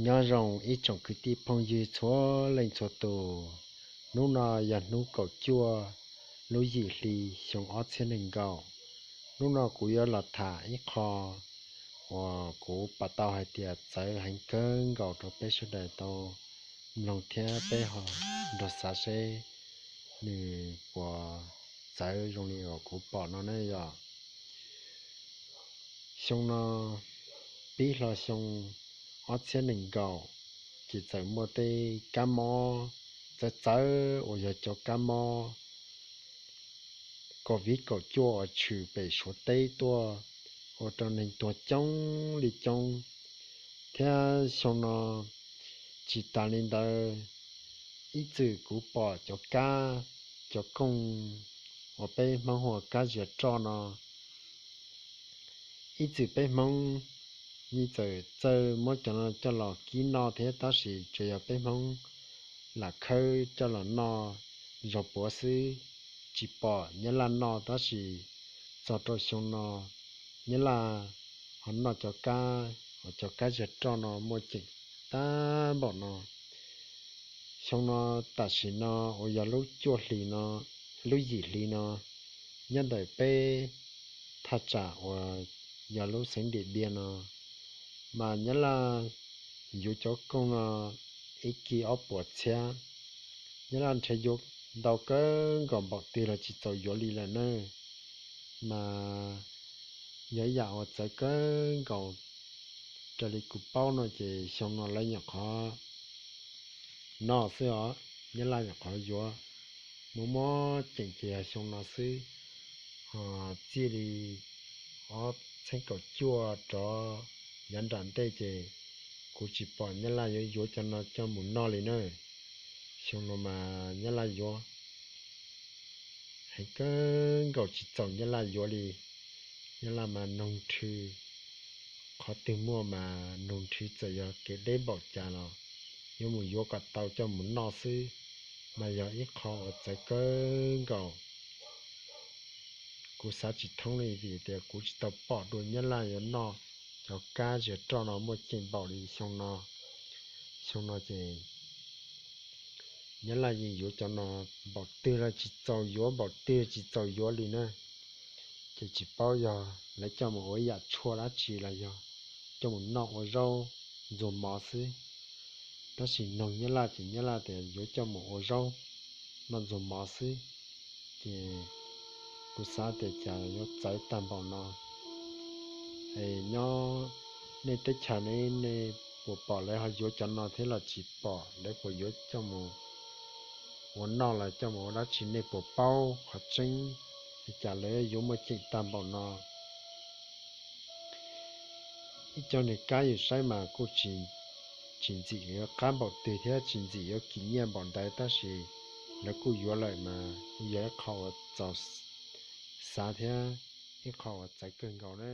Nyob zoo ib tsoom kwv tij phooj ywg txhua leej txhua tus. Hnub no yog hnub kaum cuaj lub yim hli xyoo ob txhiab nees nkaum. Hnub no kuv yuav los tham ib qho uas kuv pom tau hais tias txawv heev kawg nkaus rau peb sawv daws tau mloog thiab peb ho nrog xav seb nws puas txawv zoo li uas kuv pom no ne yom. Xyoo no, pib hlo xyoo ob txhiab nees nkaum, ces txawm muaj tej kab mob txawv txawv uas yog cov kab mob COVID kaum cuaj uas tshwm pem Suav teb tuaj, ua rau neeg tuag coob li coob. Thiab xyoo no tsis tas li ntawd, ib txwm kuv pom cov kab, cov kooj uas peb Hmoob hu ua kab ziav roj no, ib txwm peb Hmoob yeej txawm txawj muab cov no coj los kib noj thiab, tab sis tsuas yog peb Hmoob lam khawb coj los noj zaug puav xwb, tsis pom Nyab Laj noj. Tab sis txog rau xyoo no, Nyab Laj ho noj cov kab, cov kab ziav roj no muaj ceem tag npaum no. Xyoo no, tam sim no uas yog lub cuaj hli no, lub yim hli no, nyob ntawm peb thaj tsam uas yog lub xeev Diam Npiam no, mas Nyab Laj yuav cov kooj no ib kis ob puas txhiab. Nyab Laj ntshe yuav ntau kawg nkaus npaum twg los tsis txaus yuav li lawm na. Mas yog ib yam uas txawv kawg nkaus. Raws li kuv paub no ces xyoo no lawv nyuam qhuav noj xwb os, Nyab Laj nyuam qhuav yuav muaj muaj ceem ces yog xyoo no xwb. Ho txij li ob txhiab kaum cuaj rov yav nram ntej ces kuv tsis pom Nyab Laj yuav yuav cov no coj mus noj li na. Xyoo no mas Nyab Laj yuav heev kawg nkaus, tsis txaus Nyab Laj yuav li. Nyab Laj mas noog nrhw, qhov twg muaj mas noog nrhw, txawm yog kev deb npaum cas los yuav mus yuav kom tau coj mus noj xwb. Mas yog ib qho uas txawv kawg nkaus. Kuv xav tsis thoob li vim tias kuv tsis tau pom dua Nyab Laj yuav noj cov kab ziav roj no muaj ceem npaum li xyoo no. Xyoo no ces Nyab Laj yeej yuav cov no npaum twg los tsis txaus yuav, npaum twg tsis txaus yuav li na. Ces tsis paub yog lawv coj mus ua ib yam tshuaj dab tsi los yog coj mus noj ua zaub ntxuag mov xwb. Tab sis noog Nyab Laj ces Nyab Laj tias yuav coj mus ua zaub noj ntxuag mov xwb. Ces kuv xav tias cas yuav txawv tag npaum no. Es nyob nej teb chaws ne, nej puas pom lawv ho yuav cov no thiab los tsis pom, lawv puas yuav coj mus ua noj los coj mus ua dab tsi, nej puas paub qhov tseeb es cas lawv yuav muaj ceem tag npaum no? Ib co niag kab yus saib mas kuj tsis ntxim yuav qab npaum twg thiab tsis ntxim yuav kim nyiaj npaum ntawd, tab sis lawv kuj yuav lawm mas kuj yog ib qho uas txaus xav thiab ib qho uas txawv kawg nkaus na.